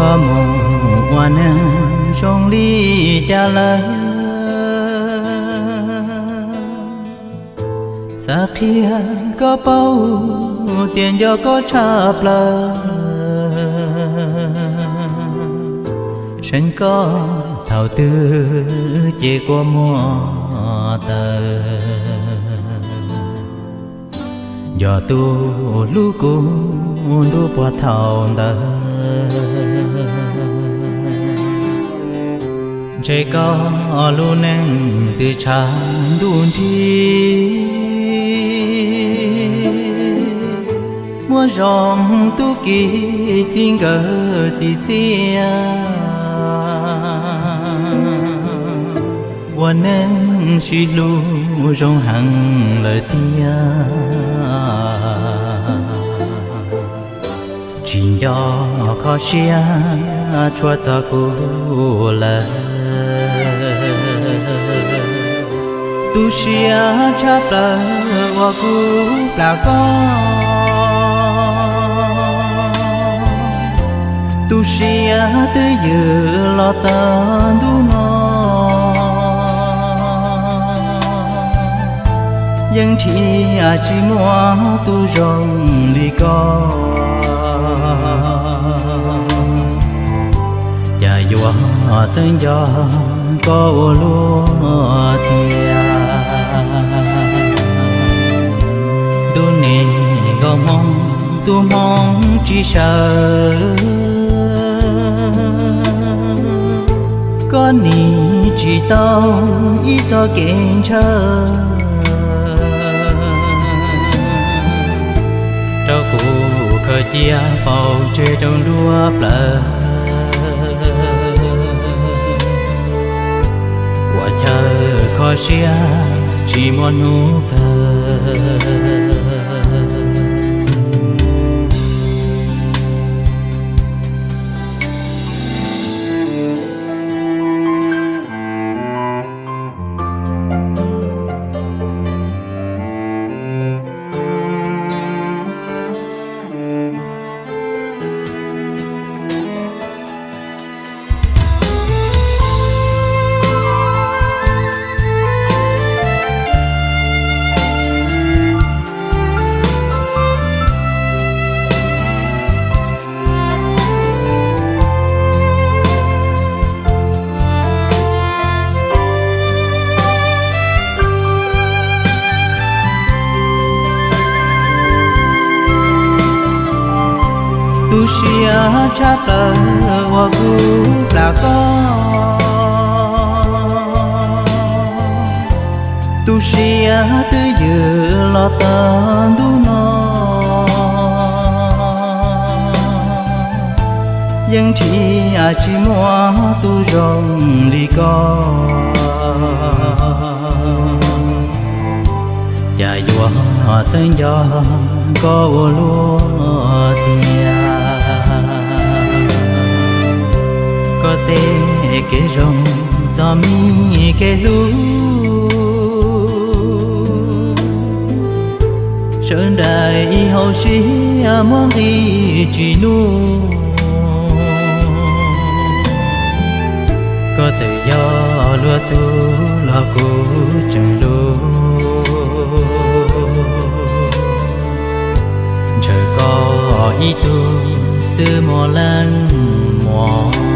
Koj mus ua neeg zoo li cas lawm? Xav qhia koj paub tias nco koj tshaj plaws. Seev koj thaum twg ces kua muag tawv. Yog tus hlub kuv ntuj puag thaum ntawd, ntshe koj lub neej twb tshav ntuj nrig. Muaj zoo tub ki txij nkawm txiv txiaj, ua neej sib hlub zoo heev lawm tiag. Tsis nco kho siab tshuav txog kuv lawm. Tu siab tshaj plaws uas kuv plam koj. Tu siab twb ywm los txog ntuj no, yeej nrhiav tsis muaj tus zoo li koj. Cas yuav txawj nco koj ua luaj tiag. Ntuj nim nkauj hmoob, tus hmoob tsis sawv. Koj nim tsis tau ib txoj kev ntshaw, rau kuv khaws cia faus tseg rau nruab plawv. Ua chaw kho siab tsis muaj hnub kawg. Tu siab tshaj plaws uas kuv plam koj. Tu siab twb ywm los txog ntuj no, yeej nrhiav tsis muaj tus zoo li koj. Cas yuav txawj nco koj ua luaj tiag. Koj tej kev zoo txom nyem kev hlub, sawv daws ib hauv siab muab nqis tsis nuj. Koj txawm yog luag tus los kuv tseem hlub, ntshaw koj ib tug xwb muaj leej muaj.